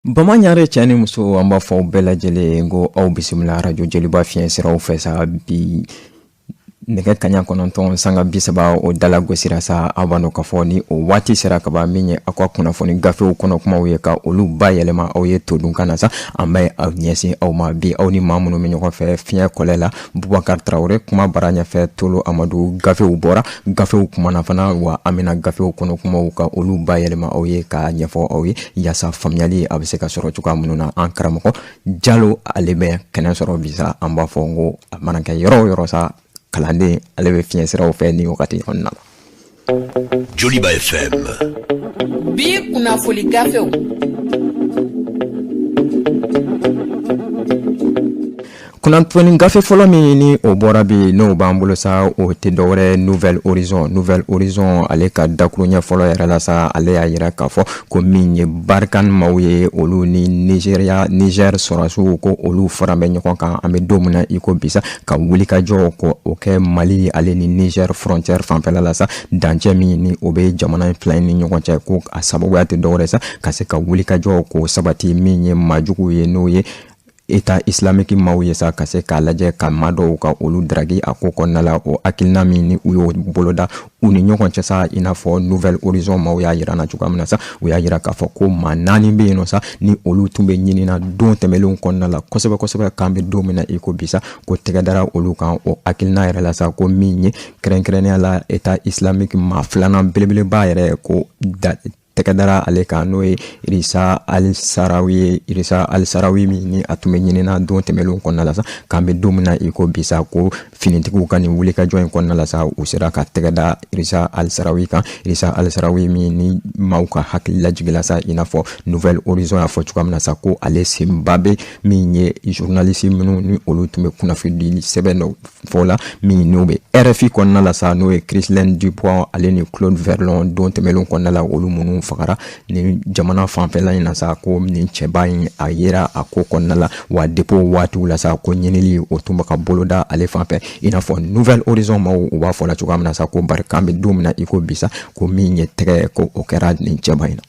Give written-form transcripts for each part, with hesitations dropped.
Bamaɲare cɛ ni muso, an b'a fɔ aw bɛɛ lajɛlen ko aw bisimila arajo Joliba fiɲɛ siraw fɛ sa. Bi nɛgɛ kaɲa 9:30 o dala gosira sa. Aw b'a dɔn k'a fɔ ni o waati sera ka ban, min ye aw ka kunnafoni gafew kɔnɔ kumaw ye, ka olu bayɛlɛma aw ye todunkan na sa, an bɛ aw ɲɛsin aw ma bi. Aw ni maa minnu bɛ ɲɔgɔn fɛ fiɲɛ kɔlɛ la, Bubakar Tarawele, kuma bara ɲɛfɛ Tolo Amadu. Gafew bɔra, gafew kumana fana, wa an bɛna gafew kɔnɔ kumaw ka olu bayɛlɛma aw ye, k'a ɲɛfɔ aw ye, yaasa faamuyali a bɛ se ka sɔrɔ cogoya minnu na. An karamɔgɔ Jalo, ale bɛ kɛnɛ sɔrɔ bi sa. An b'a fɔ ko a mana kɛ yɔrɔ o yɔrɔ sa, kalanden ale bɛ fiɲɛ siraw fɛ ni wagati kɔnɔna la. Joliba FM. Bi kunnafoli gafew. Kunnafoni gafe fɔlɔ min ni o bɔra bi, n'o b'an bolo sa, o tɛ dɔwɛrɛ Nouvel Horizon. Nouvel Horizon, ale ka dakuruɲɛ fɔlɔ yɛrɛ la sa, ale y'a yira k'a fɔ ko min ye Barkhane maaw ye, olu ni Nigeria, Niger sɔrɔsiw, ko olu fara bɛ ɲɔgɔn kan an bɛ don min na i ko bi sa, ka wulikajɔ ko o kɛ Mali ale ni Niger frontière fanfɛla la sa, dancɛ min ni o bɛ jamana in fila in ni ɲɔgɔn cɛ, ko a sababuya tɛ dɔwɛrɛ sa, ka se ka wulikajɔ k'o sabati min ye maajuguw ye, n'o ye État islamique maaw ye sa, ka se k'a lajɛ ka maa dɔw ka olu daragi a ko kɔnɔna la. O hakilina min ni u y'o boloda u ni ɲɔgɔn cɛ sa, i n'a fɔ Nouvel Horizon maaw y'a yira na cogoya min na sa, u y'a yira k'a fɔ ko maa 4 bɛ yen nɔ sa, ni olu tun bɛ ɲinina don tɛmɛnlenw kɔnɔna la kosɛbɛ kosɛbɛ, k'an bɛ don min na i ko bi sa, ko tɛgɛ dara olu kan. O hakilina yɛrɛ la sa, ko min ye kɛrɛnkɛrɛnnenya la État islamique maa filanan belebeleba yɛrɛ, ko da tɛgɛ dara ale kan, n'o ye Irisa Alisarawi ye. Irisa Alisarawi min ni a tun bɛ ɲinina don tɛmɛnlenw kɔnɔna la sa, k'an bɛ don min na i ko bi sa, ko finitigiw ka nin wulikajɔ in kɔnɔna la sa, u sera ka tɛgɛ da Irisa Alisarawi kan. Irisa Alisarawi min ni maaw ka hakili lajigila sa, i n'a fɔ Nouvel Horizon y'a fɔ cogoya min na sa, ko ale senba bɛ min ye journaliste minnu ni olu tun bɛ kunnafoni sɛbɛn dɔ fɔ la, min n'o bɛ RFI kɔnɔna la sa, n'o ye Christine Dupont ale ni Claude Verlon, don tɛmɛnlenw kɔnɔna la, olu minnu fagara ni jamana fanfɛla in na sa, ko nin cɛba in a yera a ko kɔnɔna la. Wa depuis o waatiw la sa, ko ɲinili o tun bɛ ka boloda ale fan fɛ, i n'a fɔ Nouvel Horizon maaw u b'a fɔ la cogoya min na sa, ko bari k'an bɛ don min na i ko bi sa, ko min ye tɛgɛ ko o kɛra nin cɛba in na.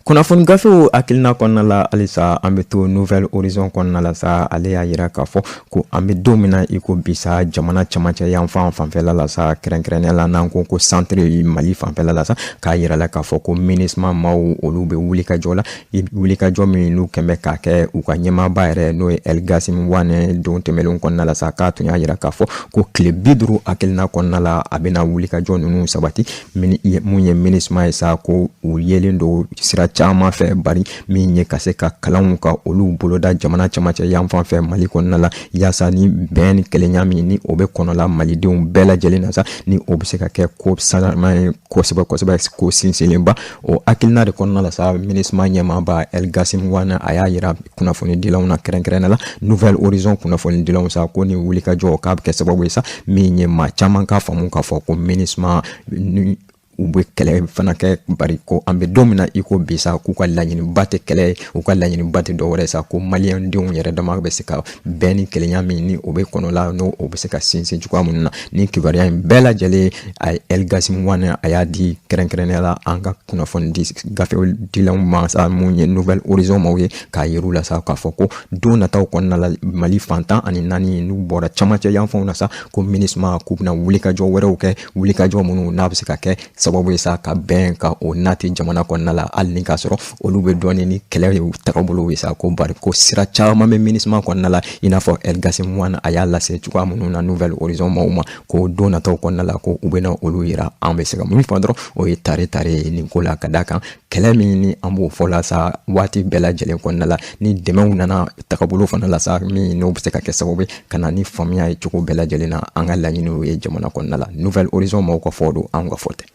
Kunnafoni gafew hakilina kɔnɔna la halisa, an bɛ to Nouvel Horizon kɔnɔna la sa. Ale y'a yira k'a fɔ ko an bɛ don min na i ko bi sa, jamana camancɛ yanfan fanfɛla la sa, kɛrɛnkɛrɛnnenya la n'an ko ko centre Mali fanfɛla la sa, k'a yira la k'a fɔ ko MINUSMA maaw olu bɛ wulikajɔ la, wulikajɔ min n'u kɛn bɛ k'a kɛ u ka ɲɛmaaba yɛrɛ, n'o ye El Gassim Wane, don tɛmɛnlenw kɔnɔna la sa, k'a tun y'a yira k'a fɔ ko tile 50 hakilina kɔnɔna la, a bɛna wulikajɔ ninnu sabati. Mun ye MINUSMA ye sa, ko u yelen don sira caman fɛ, bari min ye ka se ka kalanw ka olu boloda jamana camancɛ yanfan fɛ Mali kɔnɔna la, yaasa ni bɛn ni kelenya min ni o bɛ kɔnɔla malidenw bɛɛ lajɛlen na sa, ni o bɛ se ka kɛ ko sanama ye kosɛbɛ kosɛbɛ, ko sinsinlenba. O hakilina de kɔnɔna la sa, MINUSMA ɲɛmaaba El Gassim Wane, a y'a yira kunnafonidilaw na, kɛrɛnkɛrɛnnenya la Nouvel Horizon kunnafonidilaw sa, ko ni wulikajɔ k'a bɛ kɛ sababu ye sa, min ye maa caman k'a faamu k'a fɔ ko MINUSMA ni u bɛ kɛlɛ fana kɛ, bari ko an bɛ don min na i ko bi sa, k'u ka laɲiniba tɛ kɛlɛ ye, u ka laɲiniba tɛ dɔwɛrɛ sa, ko maliyɛndenw yɛrɛ dama bɛ se ka bɛn ni kelenya min ni o bɛ kɔnɔla, n'o o bɛ se ka sinsin cogoya minnu na. Ni kibaruya in bɛɛ lajɛlen, a ye El Gassim Wane, a y'a di kɛrɛnkɛrɛnnenya la an ka kunnafoni di gafe dilanw ma sa, mun ye Nouvel Horizon maaw ye, k'a yir'u la sa k'a fɔ ko don nataw kɔnɔna la, Mali fan 14 n'u bɔra camancɛ yanfanw na sa, ko MINUSMA k'u bɛna wulikajɔ wɛrɛw kɛ, wulikajɔ minnu n'a bɛ se ka kɛ sababu ye sa ka bɛn ka o nati jamana kɔnɔna la, hali ni k'a sɔrɔ olu bɛ dɔɔnin ni kɛlɛ ye tagabolo ye sa, ko bari ko sira caman bɛ MINUSMA kɔnɔna la, i n'a fɔ El Gassim Wane a y'a lase cogoya minnu na Nouvel Horizon maaw ma, ko don nataw kɔnɔna la, ko u bɛna olu yira. An bɛ se ka mun fɔ dɔrɔn, o ye tare tare ye nin ko la, ka d'a kan kɛlɛ min ni an b'o fɔ la sa waati bɛɛ lajɛlen kɔnɔna la, ni dɛmɛw nana tagabolo fana la sa, min n'o bɛ se ka kɛ sababu ye ka na ni faamuya ye cogo bɛɛ lajɛlen na, an ka laɲiniw ye jamana kɔnɔna la. Nouvel Horizon maaw ka fɔ don, an ka fɔ tɛ.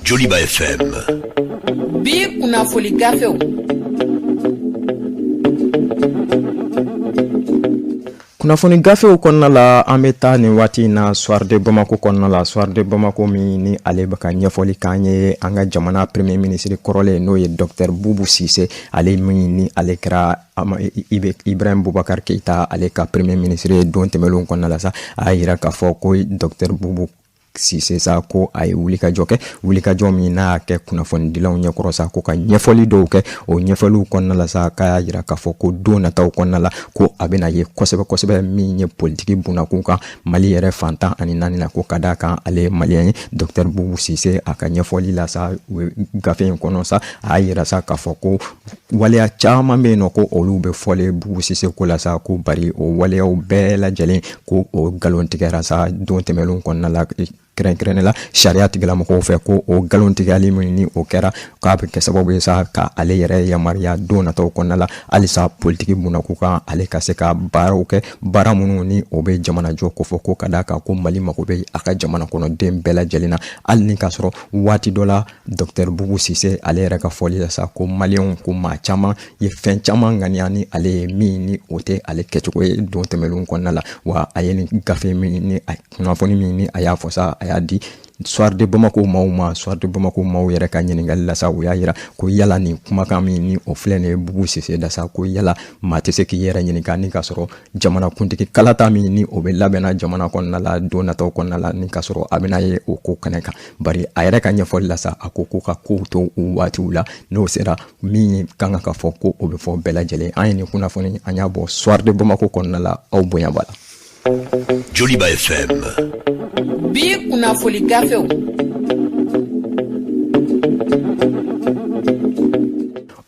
Joliba FM. Bi kunnafoli gafew. Kunnafoni gafew kɔnɔna la, an bɛ taa nin waati in na Soir de Bamako kɔnɔna la. Soir de Bamako min ni ale bɛ ka ɲɛfɔli k'an ye, an ka jamana premier ministre kɔrɔlen, n'o ye docteur Boubou Cissé, ale min ni ale kɛra Ibrahim Boubacar Keïta ale ka premier ministre ye don tɛmɛnlenw kɔnɔna la sa, a y'a yira k'a fɔ ko docteur Boubou Sise sa, ko a ye wulikajɔ kɛ, wulikajɔ min n'a y'a kɛ kunnafonidilaw ɲɛkɔrɔ sa, ko ka ɲɛfɔli dɔw kɛ. O ɲɛfɔliw kɔnɔna la sa, k'a y'a jira k'a fɔ ko don nataw kɔnɔna la, ko a bɛna ye kosɛbɛ kosɛbɛ min ye politiki bunakun kan Mali yɛrɛ fan 14 na, ko ka d'a kan ale ye maliyɛn ye. Docteur Bubu Sise, a ka ɲɛfɔli la sa gafe in kɔnɔ sa, a y'a jira sa k'a fɔ ko waleya caman bɛ yen nɔ, ko olu bɛ fɔlen Bubu Sise ko la sa, ko bari o waleyaw bɛɛ lajɛlen, ko o nkalon tigɛra sa don tɛmɛnlenw kɔnɔna la, kɛrɛnkɛrɛnnen la sariya tigilamɔgɔw fɛ, ko o nkalon tigɛli min ni o kɛra, k'a bɛ kɛ sababu ye sa ka ale yɛrɛ yamaruya don nataw kɔnɔna la halisa politiki bunakun kan, ale ka se ka baaraw kɛ, baara minnu ni o bɛ jamanajɔ kofɔ, ko ka d'a kan ko Mali mako bɛ a ka jamana kɔnɔden bɛɛ lajɛlen na. Hali ni k'a sɔrɔ waati dɔ la, Docteur Bubu Sise ale yɛrɛ ka fɔli la sa, ko maliyɛnw, ko maa caman ye fɛn caman ŋaniya ni ale ye min ni o tɛ ale kɛcogo ye don tɛmɛnlenw kɔnɔna la. Wa a ye nin gafe min ni a kunnafoni min ni a y'a fɔ sa, a y'a di Soir de Bamako maaw ma. Soir de Bamako maaw yɛrɛ ka ɲininkali la sa, u y'a jira ko yala nin kumakan min ni o filɛ nin ye Bubu Sise da sa, ko yala maa tɛ se k'i yɛrɛ ɲininka ni k'a sɔrɔ jamanakuntigi kalata min ni o bɛ labɛnna jamana kɔnɔna la don nataw kɔnɔna la, ni k'a sɔrɔ a bɛna ye o ko kɛnɛ kan? Bari a yɛrɛ ka ɲɛfɔli la sa, a ko ko ka kow to u waatiw la, n'o sera, min kan ka fɔ, ko o bɛ fɔ bɛɛ lajɛlen. An ye nin kunnafoni, an y'a bɔ Soir de Bamako kɔnɔna la. Aw bonya b'a la. Joliba FM. Bi kunnafoni gafew.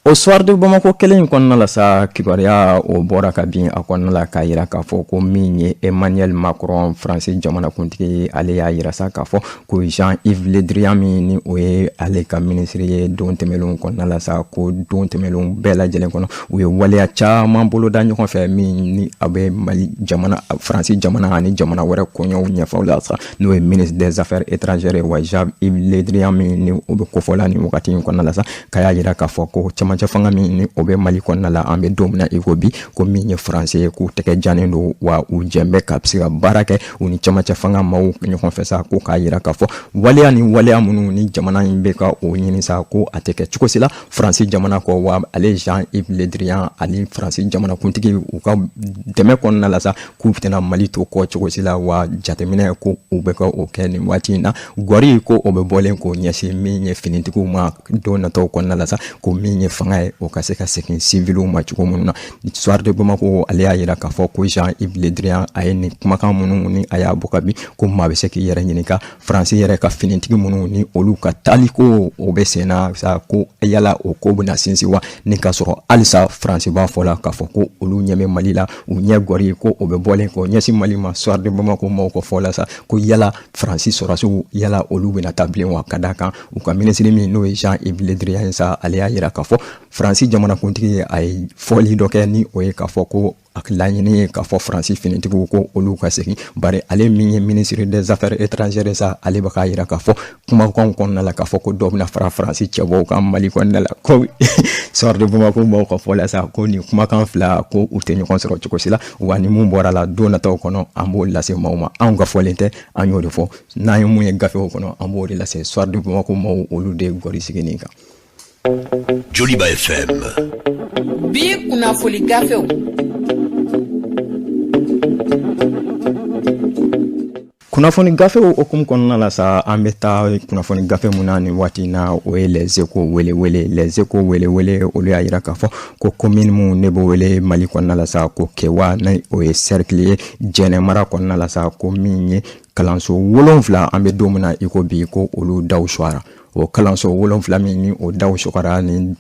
O Soir de Bamako kelen in kɔnɔna la sa, kibaruya o bɔra ka bin a kɔnɔna la k'a yira k'a fɔ ko min ye Emmanuel Macron, Faransi jamanakuntigi, ale y'a yira sa k'a fɔ ko Jean-Yves Le Drian min ni o ye ale ka minisiri ye don tɛmɛnlenw kɔnɔna la sa, ko don tɛmɛnlenw bɛɛ lajɛlen kɔnɔ, u ye waleya caman boloda ɲɔgɔn fɛ min ni a bɛ Mali jamana, Faransi jamana ani jamana wɛrɛ koɲɛw ɲɛfɔ la sa, n'o ye ministre des Affaires étrangères ye. Wa Jean-Yves Le Drian min ni o bɛ kofɔla nin wagati in kɔnɔna la sa, k'a y'a yira k'a fɔ ko camancɛ fanga min ni o bɛ Mali kɔnɔna la, an bɛ don min na i ko bi, ko min ye Faransi ye, k'u tɛgɛ jannen don, wa u jɛn bɛ ka se ka baara kɛ u ni camancɛ fanga maaw ɲɔgɔn fɛ sa, ko k'a yira k'a fɔ waleya ni waleya minnu ni jamana in bɛ ka o ɲini sa, ko a tɛ kɛ cogo si la Faransi jamana kɔ. Wa ale Jean-Yves Le Drian ani Faransi jamanakuntigi, u ka dɛmɛ kɔnɔna la sa, k'u tɛna Mali to kɔ cogo si la. Wa jateminɛ ko u bɛ ka o kɛ nin waati in na, gɔri ko o bɛ bɔlen k'o ɲɛsin min ye finitigiw ma don nataw kɔnɔna la sa, ko min ye fanga ye, o ka se ka segin siviliw ma cogo minnu na. Soir de Bamako ale y'a yira k'a fɔ ko Jean-Yves Le Drian a ye nin kumakan minnu ni a y'a bɔ ka bin, ko maa bɛ se k'i yɛrɛ ɲininka Faransi yɛrɛ ka finitigi minnu ni olu ka taali ko o bɛ sen na sa, ko yala o ko bɛna sinsin wa, ni k'a sɔrɔ halisa Faransi b'a fɔ la k'a fɔ ko olu ɲɛ bɛ Mali la, u ɲɛ gɔri ko o bɛ bɔlen k'o ɲɛsin Mali ma. Soir de Bamako maaw ka fɔ la sa, ko yala Faransi sɔrɔdasiw, yala olu bɛna taa bilen wa? Ka d'a kan u ka minisiri min n'o ye Jean-Yves Le Drian ye sa, ale y'a yira k'a fɔ Faransi jamanakuntigi a ye fɔli dɔ kɛ ni o ye k'a fɔ ko a laɲini ye k'a fɔ Faransi finitigiw ko olu ka segin. Bari ale min ye ministre des Affaires étrangères sa, ale bɛ k'a yira k'a fɔ kumakanw kɔnɔna la k'a fɔ ko dɔ bɛna fara Faransi cɛbɔw kan Mali kɔnɔna la. Ko Soir de Bamako maaw ka fɔ la sa, ko nin kumakan fila, ko u tɛ ɲɔgɔn sɔrɔ cogo si la. Wa ni mun bɔra la don nataw kɔnɔ, an b'o lase maaw ma. Anw ka fɔlen tɛ, an y'o de fɔ. N'an ye mun ye gafew kɔnɔ, an b'o de lase. Soir de Bamako maaw, olu de gɔri sigi nin kan. Joliba FM. Bi kunnafoni gafew. Kunnafoni gafew hukumu kɔnɔna la sa, an bɛ taa kunnafoni gafe mun na nin waati in na, o ye Les Échos welewele. Les Échos welewele, olu y'a yira k'a fɔ ko commune mun ne b'o wele Mali kɔnɔna la sa, ko Kewa, ni o ye cercle ye Jɛnɛ mara kɔnɔna la sa, ko min ye kalanso 7, an bɛ don min na i ko bi, ko olu daw suwara. O kalanso 7 min ni o daw sɔgɔra ni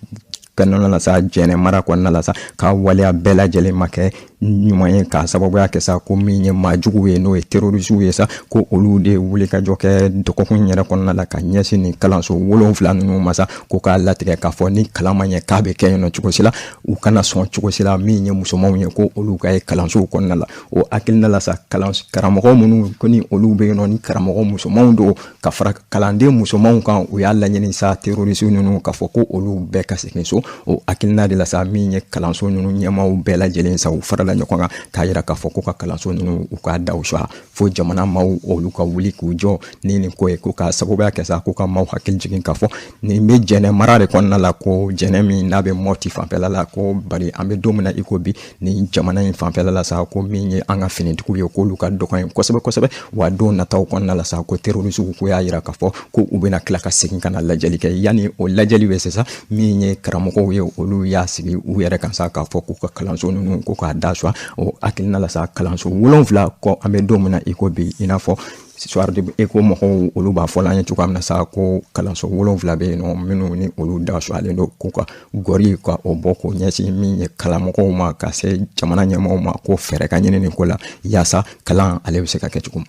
kɔnɔna la sa, Jɛnɛ mara kɔnɔna la sa, k'a waleya bɛɛ lajɛlen ma kɛ ɲuman ye, k'a sababuya kɛ sa ko min ye maajuguw ye, n'o ye terroristew ye sa, ko olu de wulikajɔ kɛ dɔgɔkun yɛrɛ kɔnɔna la ka ɲɛsin nin kalanso 7 ninnu ma sa, ko k'a latigɛ k'a fɔ ni kalan ma ɲɛ k'a bɛ kɛ yen nɔ cogo si la, u kana sɔn cogo si la min ye musomanw ye ko olu ka ye kalansow kɔnɔna la. O hakilina la sa, kalan karamɔgɔ minnu ko ni olu bɛ yen nɔ, ni karamɔgɔ musomanw don ka fara kalanden musomanw kan, u y'a laɲini sa terroriste ninnu k'a fɔ ko olu bɛɛ ka segin so. O hakilina de la sa, min ye kalanso ninnu ɲɛmaaw bɛɛ lajɛlen sa, u farala la ɲɔgɔn kan k'a yira k'a fɔ ko ka kalanso ninnu u k'a da suwa fo jamana maaw olu ka wuli k'u jɔ ni nin ko ye, ko ka sababuya kɛ sa ko ka maaw hakili jigin k'a fɔ nin bɛ Jɛnɛ mara de kɔnɔna la, ko Jɛnɛ min n'a bɛ Mɔti fanfɛla la, ko bari an bɛ don min na i ko bi nin jamana in fanfɛla la sa, ko min ye an ka finitigiw ye k'olu ka dɔgɔ yen kosɛbɛ kosɛbɛ. Wa don nataw kɔnɔna la sa, ko terrorisiw ko y'a yira k'a fɔ ko u bɛna tila ka segin ka na lajɛli kɛ. Yanni o lajɛli bɛ se sa, min ye karamɔgɔw ye olu y'a sigi u yɛrɛ kan sa k'a fɔ k'u ka kalanso ninnu ko k'a da suwa. O hakilina la sa, kalanso 7 kɔ an bɛ don min na i ko bi, i n'a fɔ Soir de Écho mɔgɔw olu b'a fɔ an ye cogoya min na sa, ko kalanso 7 bɛ yen nɔ minnu ni olu da suwalen don, k'u ka gɔri ka o bɔ k'o ɲɛsin min ye kalamɔgɔw ma ka se jamana ɲɛmɔgɔw ma, ko fɛɛrɛ ka ɲini nin ko la yaasa kalan ale bɛ se ka kɛ cogo min.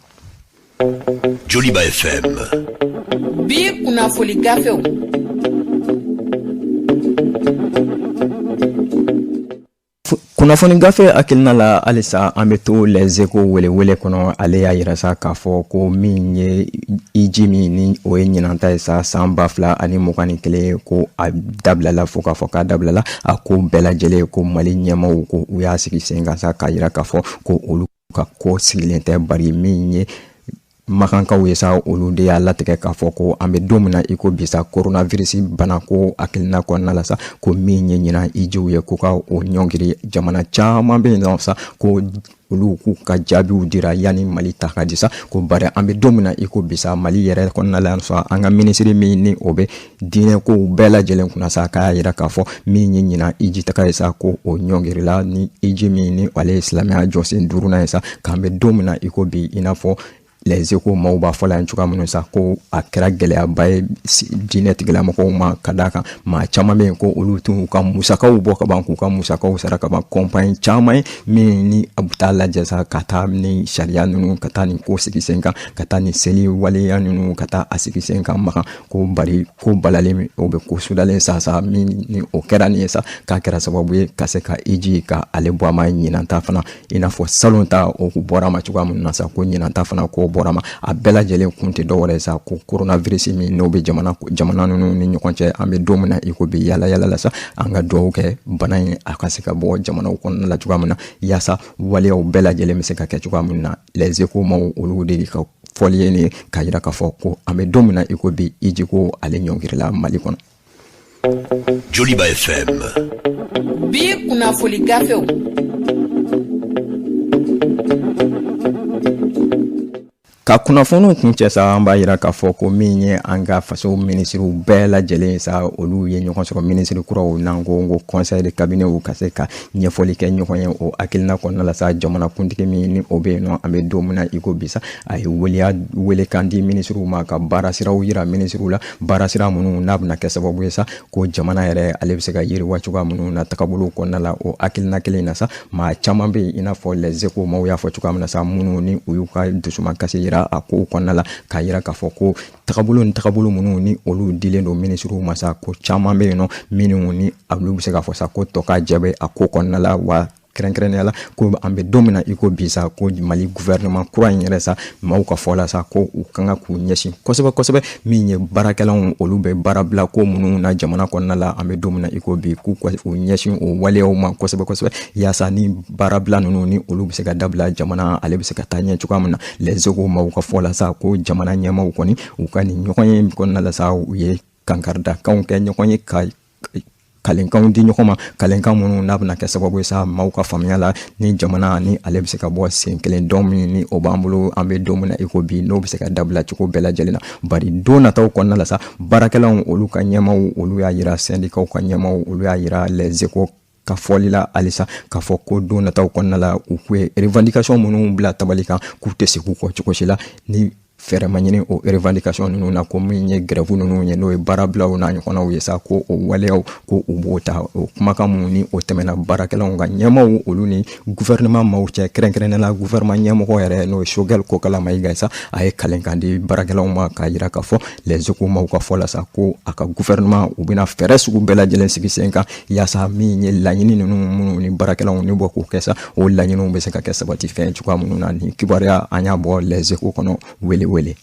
Joliba FM. Bi kunnafoli gafew. Kunnafoni gafe hakilina la, halisa an bɛ to Les Échos welewele kɔnɔ. Ale y'a yira sa k'a fɔ ko min ye hiji min ni o ye ɲinanta ye sa, san 2021, ko a dabilala fo k'a fɔ k'a dabilala a ko bɛɛ lajɛlen, ko Mali ɲɛmaaw ko u y'a sigi sen kan sa k'a yira k'a fɔ ko olu ka ko sigilen tɛ, bari min ye makankaw ye sa, olu de y'a latigɛ k'a fɔ ko an bɛ don min na i ko bi sa, coronavirus bana ko hakilina kɔnɔna la sa, ko min ye ɲinan hijiw ye ko ka o ɲɔngiri. Jamana caman bɛ yen nɔ sa, ko olu k'u ka jaabiw dira yanni Mali ta ka di sa, ko bari an bɛ don min na i ko bi sa, Mali yɛrɛ kɔnɔna la sa, an ka minisiri min ni o bɛ diinɛ kow bɛɛ lajɛlen kunna sa, k'a y'a yira k'a fɔ min ye ɲinan hiji taga ye sa, ko o ɲɔngirila ni hiji min ni ale ye silamɛya jɔsen duurunan ye sa, k'an bɛ don min na i ko bi, i n'a fɔ Les Échos maaw b'a fɔ la yan cogoya minnu sa, ko a kɛra gɛlɛyaba ye diinɛ tigilamɔgɔw ma, ka d'a kan maa caman bɛ yen ko olu tun ka musakaw bɔ ka ban, k'u ka musakaw sara ka ban. Kɔnpaɲi caman ye min ni a bɛ taa lajɛ sa, ka taa ni sariya ninnu, ka taa nin ko sigi sen kan, ka taa nin seli waleya ninnu, ka taa a sigi sen kan Makan, ko bari ko balalen o bɛ ko sudalen sa sa, min ni o kɛra nin ye sa, k'a kɛra sababu ye ka se ka hiji ka ale bɔ a ma ɲinan ta fana, i n'a fɔ salon ta o bɔra a ma cogoya min na sa, ko ɲinan ta fana k'o bɔra a ma. A bɛɛ lajɛlen kun tɛ dɔwɛrɛ ye sa, ko coronavirus min n'o bɛ jamana jamana ninnu ni ɲɔgɔn cɛ, an bɛ don min na i ko bi, yala yala la sa, an ka dugawu kɛ bana in a ka se ka bɔ jamanaw kɔnɔna la cogoya min na, yaasa waleyaw bɛɛ lajɛlen bɛ se ka kɛ cogoya min na. Les Échos maaw olu de ka fɔli ye nin ye, k'a yira k'a fɔ ko an bɛ don min na i ko bi, hiji ko ale ɲɔngirila Mali kɔnɔ. Joliba FM. Bi kunnafoli gafew. Ka kunnafoniw kuncɛ sa, an b'a yira k'a fɔ ko min ye an ka faso minisiriw bɛɛ lajɛlen sa, olu ye ɲɔgɔn sɔrɔ, minisiri kuraw n'an ko conseil de cabinet, ka se ka ɲɛfɔli kɛ ɲɔgɔn ye. O hakilina kɔnɔna la sa, jamana kuntigi min ni o bɛ yen nɔ, an bɛ don min na i ko bi sa, a ye weleya welekan di minisiriw ma, ka baara siraw yira minisiriw la, baara sira minnu n'a bɛna kɛ sababu ye sa ko jamana yɛrɛ ale bɛ se ka yiriwa cogoya minnu na tagabolo kɔnɔna la. O hakilina kelen in na sa, maa caman bɛ yen, i n'a fɔ Les Échos maaw y'a fɔ cogoya min na sa, minnu ni u y'u ka dusumakasi yira a kow kɔnɔna la, k'a yira k'a fɔ ko tagabolo ni tagabolo minnu ni olu dilen don minisiriw ma sa, ko caman bɛ yen nɔ minnu ni olu bɛ se k'a fɔ sa ko tɔ ka jɛ bɛ a ko kɔnɔna la. Wa kɛrɛnkɛrɛnnenya la, ko an bɛ don min na i ko bi sa, ko Mali gouvernement kura in yɛrɛ sa, maaw ka fɔ la sa, ko u kan ka k'u ɲɛsin kosɛbɛ kosɛbɛ min ye baarakɛlaw olu bɛ baara bila ko minnu na jamana kɔnɔna la, an bɛ don min na i ko bi, k'u u ɲɛsin o waleyaw ma kosɛbɛ kosɛbɛ, yaasa ni baarabila ninnu ni olu bɛ se ka dabila, jamana ale bɛ se ka taa ɲɛ cogoya min na. Les Échos maaw ka fɔ la sa, ko jamana ɲɛmaaw kɔni u ka nin ɲɔgɔn ye kɔnɔna la sa, u ye kankaridakanw kɛ ɲɔgɔn ye, ka kalenkanw di ɲɔgɔn ma, kalenkan minnu n'a bɛna kɛ sababu ye sa, maaw ka faamuya la, ni jamana ni ale bɛ se ka bɔ sen kelen dɔn min ni o b'an bolo an bɛ don min na i ko bi, n'o bɛ se ka dabila cogo bɛɛ lajɛlen na. Bari don nataw kɔnɔna la sa, baarakɛlaw olu ka ɲɛmaaw olu y'a yira, syndicats ka ɲɛmaaw olu y'a yira Les Échos ka fɔli la halisa k'a fɔ ko don nataw kɔnɔna la, u k'u ye revendication minnu bila tabali kan, k'u tɛ segin u kɔ cogo si la ni fɛɛrɛ ma ɲini o revendication ninnu na, ko min ye grève ninnu ye, n'o ye baarabilaw n'a ɲɔgɔnnaw ye sa, ko o waleyaw ko u b'o ta. O kumakan minnu ni o tɛmɛna baarakɛlaw ka ɲɛmaaw olu ni gouvernement maaw cɛ, kɛrɛnkɛrɛnnenya la gouvernement ɲɛmɔgɔ yɛrɛ n'o ye Choguel Kokalla Maïga ye sa, a ye kalenkan di baarakɛlaw ma k'a yira k'a fɔ Les Échos maaw ka fɔ la sa, ko a ka gouvernement u bɛna fɛɛrɛ sugu bɛɛ lajɛlen sigi sen kan, yaasa min ye laɲini ninnu minnu ni baarakɛlaw ni bɔ k'o kɛ sa, o laɲiniw bɛ se ka kɛ sabati fɛn cogoya minnu na. Nin kibaruya an y'a bɔ Les Échos kɔnɔ wele wele.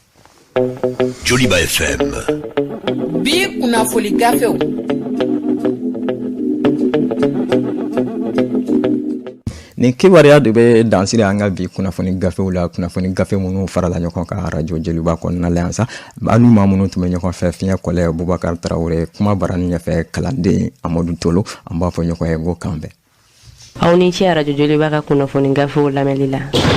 Joliba FM. Bi kunnafoli gafew. Nin kibaruya de bɛ dan sigi an ka bi kunnafoni gafew la, kunnafoni gafe minnu farala ɲɔgɔn kan arajo Joliba kɔnɔna la yan sa. An ni maa minnu tun bɛ ɲɔgɔn fɛ, fiɲɛ kɔlɛ Bubakari Tarawele, kuma barani ɲɛfɛ kalanden Amadu Tolo, an b'a fɔ ɲɔgɔn ye ko k'an bɛn. Aw ni ce arajo Joliba ka kunnafoni gafew lamɛnli la.